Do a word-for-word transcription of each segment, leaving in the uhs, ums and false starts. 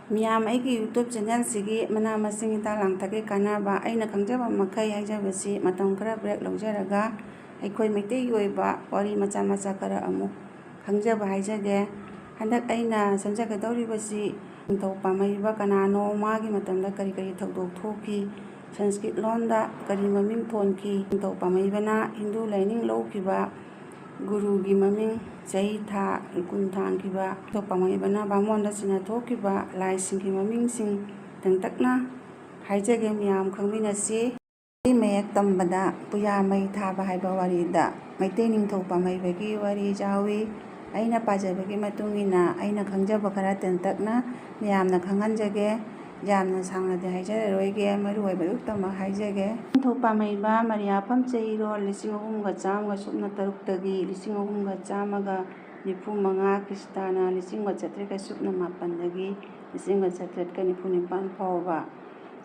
ꯃꯤꯌꯥꯝ, ꯑꯩꯒꯤ YouTube ꯆꯦꯅꯦꯜꯁꯤꯒꯤ ꯃꯅꯥ ꯃꯁꯤꯡ ꯍꯤꯗꯥꯛ ꯂꯥꯡꯊꯛꯀꯤ ꯀꯥꯟꯅꯕ ꯑꯩꯅ ꯈꯪꯖꯕ ꯃꯈꯩ ꯍꯥꯏꯖꯕꯁꯤ ꯃꯇꯝ ꯈꯔ ꯕ꯭ꯔꯦꯛ ꯂꯧꯖꯔꯒ ꯑꯩꯈꯣꯏ ꯃꯩꯇꯩꯒꯤ ꯑꯣꯏꯕ ꯋꯥꯔꯤ ꯃꯆꯥ ꯃꯆꯥ ꯈꯔ ꯑꯃꯨꯛ ꯈꯪꯖꯕ ꯍꯥꯏꯖꯒꯦ꯫ ꯍꯟꯗꯛ ꯑꯩꯅ ꯁꯦꯝꯖꯒꯗꯧꯔꯤꯕꯁꯤ ꯅꯤꯡꯊꯧ ꯄꯥꯝꯍꯩꯕ ꯀꯅꯥꯅꯣ, ꯃꯥꯒꯤ ꯃꯇꯝꯗ ꯀꯔꯤ ꯀꯔꯤ ꯊꯧꯗꯣꯛ ꯊꯣꯛꯈꯤ, ꯁꯪꯁꯀ꯭ꯔꯤꯠ ꯂꯣꯟꯗ ꯀꯔꯤ ꯃꯃꯤꯡ ꯊꯣꯟꯈꯤ, ꯅꯤꯡꯊꯧ ꯄꯥꯝꯍꯩꯕꯅ ꯍꯤꯟꯗꯨ ꯂꯥꯏꯅꯤꯡ ꯂꯧꯈꯤꯕ ꯒꯨꯔꯨꯒꯤ ꯃꯃꯤꯡ, ꯆꯍꯤ, ꯊꯥ, ꯀꯨꯟ ꯊꯥꯡꯈꯤꯕ, ꯅꯤꯡꯊꯧ ꯄꯥꯝꯍꯩꯕꯅ ꯕꯥꯃꯣꯟꯗ ꯁꯤꯟꯅꯊꯣꯛꯈꯤꯕ ꯂꯥꯏꯁꯤꯡꯒꯤ ꯃꯃꯤꯡꯁꯤꯡ ꯇꯦꯟꯇꯛꯅ ꯍꯥꯏꯖꯒꯦ, ꯃꯌꯥꯝ ꯈꯪꯃꯤꯟꯅꯁꯤ꯫ ꯃꯩꯇꯩ ꯃꯌꯦꯛ ꯇꯝꯕꯗ ꯄꯨꯌꯥ ꯃꯩ ꯊꯥꯕ ꯍꯥꯏꯕ ꯋꯥꯔꯤꯗ ꯃꯩꯇꯩ ꯅꯤꯡꯊꯧ ꯄꯥꯝꯍꯩꯕꯒꯤ ꯋꯥꯔꯤ ꯌꯥꯎꯏ꯫ ꯑꯩꯅ ꯄꯥꯖꯕꯒꯤ ꯃꯇꯨꯡ ꯏꯟꯅ ꯑꯩꯅ ꯈꯪꯖꯕ ꯈꯔ ꯇꯦꯟꯇꯛꯅ ꯃꯌꯥꯝꯅ ꯈꯪꯍꯟꯖꯒꯦ꯫ ꯌꯥꯝꯅ ꯁꯥꯡꯅꯗꯤ ꯍꯥꯏꯖꯔꯔꯣꯏꯒꯦ, ꯃꯔꯨ ꯑꯣꯏꯕꯗꯨꯇꯃꯛ ꯍꯥꯏꯖꯒꯦ꯫ ꯅꯤꯡꯊꯧ ꯄꯥꯝꯍꯩꯕ ꯃꯔꯤꯌꯥꯐꯝ ꯆꯩꯔꯣꯜ ꯂꯤꯁꯤꯡ ꯑꯍꯨꯝꯒ ꯆꯥꯝꯃꯒ ꯁꯨꯞꯅ ꯇꯔꯨꯛꯇꯒꯤ ꯂꯤꯁꯤꯡ ꯑꯍꯨꯝꯒ ꯆꯥꯝꯃꯒ ꯅꯤꯐꯨ ꯃꯉꯥ, ꯈ꯭ꯔꯤꯁꯇꯥꯅ ꯂꯤꯁꯤꯡ ꯑꯃ ꯆꯥꯇ꯭ꯔꯦꯠꯀ ꯁꯨꯞꯅ ꯃꯥꯄꯟꯗꯒꯤ ꯂꯤꯁꯤꯡ ꯑꯃ ꯆꯥꯇ꯭ꯔꯦꯠꯀ ꯅꯤꯐꯨ ꯅꯤꯄꯥꯟ ꯐꯥꯎꯕ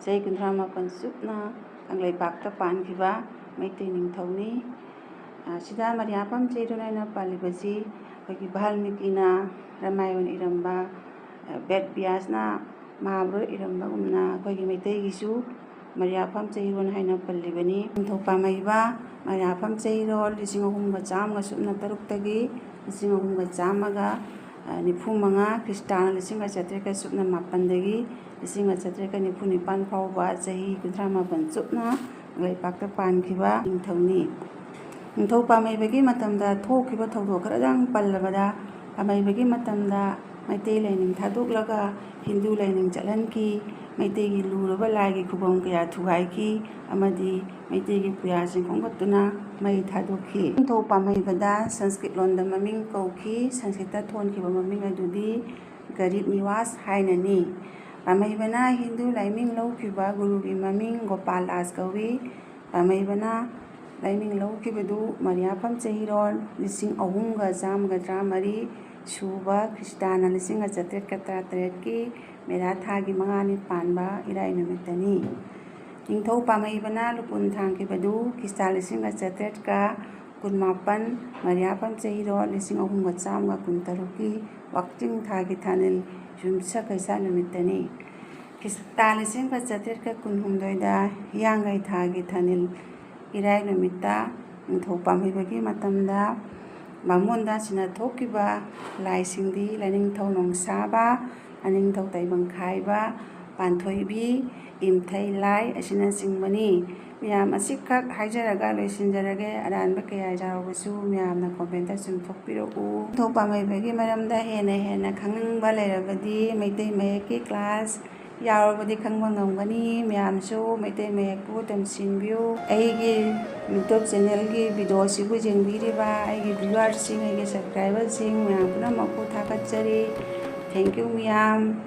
ꯆꯍꯤ ꯀꯨꯟꯊ꯭ꯔꯥ ꯃꯥꯄꯟ ꯆꯨꯞꯅ ꯀꯪꯂꯩꯄꯥꯛꯇ ꯄꯥꯟꯈꯤꯕ ꯃꯩꯇꯩ ꯅꯤꯡꯊꯧꯅꯤ꯫ ꯑ, ꯁꯤꯗ ꯃꯔꯤꯌꯥꯐꯝ ꯆꯩꯔꯣꯜ ꯍꯥꯏꯅ ꯄꯜꯂꯤꯕꯁꯤ ꯑꯩꯈꯣꯏꯒꯤ ꯚꯥꯜꯃꯤꯀꯤꯅ ꯔꯥꯃꯥꯌꯟ ꯏꯔꯝꯕ, ꯑ, ꯕꯦꯗ ꯕ꯭ꯌꯥꯁꯅ ꯃꯍꯥꯚꯥꯔꯠ ꯏꯔꯝꯕꯒꯨꯝꯅ ꯑꯩꯈꯣꯏꯒꯤ ꯃꯩꯇꯩꯒꯤꯁꯨ ꯃꯔꯤꯌꯥꯐꯝ ꯆꯩꯔꯣꯜ ꯍꯥꯏꯅ ꯄꯜꯂꯤꯕꯅꯤ꯫ ꯅꯤꯡꯊꯧ ꯄꯥꯝꯍꯩꯕ ꯃꯔꯤꯌꯥꯐꯝ ꯆꯩꯔꯣꯜ ꯂꯤꯁꯤꯡ ꯑꯍꯨꯝꯒ ꯆꯥꯝꯃꯒ ꯁꯨꯞꯅ ꯇꯔꯨꯛꯇꯒꯤ ꯂꯤꯁꯤꯡ ꯑꯍꯨꯝꯒ ꯆꯥꯝꯃꯒ ꯅꯤꯐꯨ ꯃꯉꯥ, ꯈ꯭ꯔꯤꯁꯇꯥꯟ ꯂꯤꯁꯤꯡ ꯑꯃ ꯆꯥꯇ꯭ꯔꯦꯠꯀ ꯁꯨꯞꯅ ꯃꯥꯄꯟꯗꯒꯤ ꯂꯤꯁꯤꯡ ꯑꯃ ꯆꯥꯇ꯭ꯔꯦꯠꯀ ꯅꯤꯐꯨ ꯅꯤꯄꯥꯟ ꯐꯥꯎꯕ ꯆꯍꯤ ꯀꯨꯟꯊ꯭ꯔꯥ ꯃꯥꯄꯟ ꯆꯨꯞꯅ ꯂꯩꯄꯥꯛꯇ ꯄꯥꯟꯈꯤꯕ ꯅꯤꯡꯊꯧꯅꯤ꯫ ꯅꯤꯡꯊꯧ ꯄꯥꯝꯍꯩꯕꯒꯤ ꯃꯇꯝꯗ ꯊꯣꯛꯈꯤꯕ ꯊꯧꯗꯣꯛ ꯈꯔꯗꯪ ꯄꯜꯂꯕꯗ, ꯄꯥꯝꯍꯩꯕꯒꯤ ꯃꯇꯝꯗ ꯃꯩꯇꯩ ꯂꯥꯏꯅꯤꯡ ꯊꯥꯗꯣꯛꯂꯒ ꯍꯤꯟꯗꯨ ꯂꯥꯏꯅꯤꯡ ꯆꯠꯍꯟꯈꯤ, ꯃꯩꯇꯩꯒꯤ ꯂꯨꯔꯕ ꯂꯥꯏꯒꯤ ꯈꯨꯕꯝ ꯀꯌꯥ ꯊꯨꯒꯥꯏꯈꯤ ꯑꯃꯗꯤ ꯃꯩꯇꯩꯒꯤ ꯄꯨꯌꯥꯁꯤꯡ ꯈꯣꯝꯒꯠꯇꯨꯅ ꯃꯩ ꯊꯥꯗꯣꯛꯈꯤ꯫ ꯅꯤꯡꯊꯧ ꯄꯥꯝꯍꯩꯕꯗ ꯁꯪꯁꯀ꯭ꯔꯤꯠ ꯂꯣꯟꯗ ꯃꯃꯤꯡ ꯀꯧꯈꯤ꯫ ꯁꯪꯁꯀ꯭ꯔꯤꯠꯇ ꯊꯣꯟꯈꯤꯕ ꯃꯃꯤꯡ ꯑꯗꯨꯗꯤ ꯒꯔꯤꯕ ꯅꯤꯋꯥꯁ ꯍꯥꯏꯅꯅꯤ꯫ ꯄꯥꯝꯍꯩꯕꯅ ꯍꯤꯟꯗꯨ ꯂꯥꯏꯃꯤꯡ ꯂꯧꯈꯤꯕ ꯒꯨꯔꯨꯒꯤ ꯃꯃꯤꯡ ꯒꯣꯄꯥꯜ ꯗꯥꯁ ꯀꯧꯏ꯫ ꯄꯥꯝꯍꯩꯕꯅ ꯂꯥꯏꯃꯤꯡ ꯂꯧꯈꯤꯕꯗꯨ ꯃꯔꯤꯌꯥꯐꯝ ꯆꯩꯔꯣꯜ ꯂꯤꯁꯤꯡ ꯑꯍꯨꯝꯒ ꯆꯥꯝꯃꯒ ꯇꯔꯥꯃꯔꯤ ꯁꯨꯕ, ꯈ꯭ꯔꯤꯁꯇꯥꯅ ꯂꯤꯁꯤꯡ ꯑꯃ ꯆꯥꯇ꯭ꯔꯦꯠꯀ ꯇꯔꯥꯇꯔꯦꯠꯀꯤ ꯃꯦꯔꯥ ꯊꯥꯒꯤ ꯃꯉꯥꯅꯤ ꯄꯥꯟꯕ ꯏꯔꯥꯏ ꯅꯨꯃꯤꯠꯇꯅꯤ꯫ ꯅꯤꯡꯊꯧ ꯄꯥꯝꯍꯩꯕꯅ ꯂꯨꯄꯨꯟ ꯊꯥꯡꯈꯤꯕꯗꯨ ꯈ꯭ꯔꯤꯁꯇꯥ ꯂꯤꯁꯤꯡ ꯑꯃ ꯆꯥꯇ꯭ꯔꯦꯠꯀ ꯀꯨꯟꯃꯥꯄꯟ, ꯃꯔꯤꯌꯥꯐꯝ ꯆꯩꯔꯣꯜ ꯂꯤꯁꯤꯡ ꯑꯍꯨꯝꯒ ꯆꯥꯝꯃꯒ ꯀꯨꯟꯇꯔꯨꯛꯀꯤ ꯋꯥꯛꯆꯤꯡ ꯊꯥꯒꯤ ꯊꯥꯅꯤꯜ ꯌꯨꯝꯁꯀꯩꯁ ꯅꯨꯃꯤꯠꯇꯅꯤ꯫ ꯈ꯭ꯔꯤꯁꯇ ꯂꯤꯁꯤꯡ ꯑꯃ ꯆꯥꯇ꯭ꯔꯦꯠꯀ ꯀꯨꯟꯍꯨꯝꯗꯣꯏꯗ ꯍꯤꯌꯥꯡꯒꯩ ꯊꯥꯒꯤ ꯊꯥꯅꯤꯜ ꯏꯔꯥꯏ ꯅꯨꯃꯤꯠꯇ ꯅꯤꯡꯊꯧ ꯄꯥꯝꯍꯩꯕꯒꯤ ꯃꯇꯝꯗ ꯕꯥꯃꯣꯟꯗ ꯁꯤꯟꯅ ꯊꯣꯛꯈꯤꯕ ꯂꯥꯏꯁꯤꯡꯗꯤ ꯂꯥꯏꯅꯤꯡꯊꯧ ꯅꯣꯡꯁꯥꯕ, ꯂꯥꯏꯅꯤꯡꯊꯧ ꯇꯥꯏꯕꯪ ꯈꯥꯏꯕ, ꯄꯥꯟꯊꯣꯏꯕꯤ, ꯏꯝꯊꯩ ꯂꯥꯏ ꯑꯁꯤꯅꯆꯤꯡꯕꯅꯤ꯫ ꯃꯌꯥꯝ ꯑꯁꯤꯈꯛ ꯍꯥꯏꯖꯔꯒ ꯂꯣꯏꯁꯤꯟꯖꯔꯒꯦ꯫ ꯑꯔꯥꯟꯕ ꯀꯌꯥ ꯌꯥꯎꯔꯕꯁꯨ ꯃꯌꯥꯝꯅ comment ꯆꯨꯝꯊꯣꯛꯄꯤꯔꯛꯎ꯫ ꯅꯤꯡꯊꯧ ꯄꯥꯝꯍꯩꯕꯒꯤ ꯃꯔꯝꯗ ꯍꯦꯟꯅ ꯍꯦꯟꯅ ꯈꯪꯅꯤꯡꯕ ꯂꯩꯔꯕꯗꯤ ꯃꯩꯇꯩ ꯃꯌꯦꯛꯀꯤ class ꯌꯥꯎꯔꯕꯗꯤ ꯈꯪꯕ ꯉꯝꯒꯅꯤ꯫ ꯃꯌꯥꯝꯁꯨ ꯃꯩꯇꯩ ꯃꯌꯦꯛꯄꯨ ꯇꯝꯁꯤꯟꯕꯤꯌꯨ꯫ ꯑꯩꯒꯤ YouTube channelꯒꯤ video ꯑꯁꯤꯕꯨ ꯌꯦꯡꯕꯤꯔꯤꯕ ꯑꯩꯒꯤ viewerꯁꯤꯡ, ꯑꯩꯒꯤ subscriberꯁꯤꯡ ꯃꯌꯥꯝ ꯄꯨꯝꯅꯃꯛꯄꯨ ꯊꯥꯒꯠꯆꯔꯤ꯫ Thank you ꯃꯌꯥꯝ꯫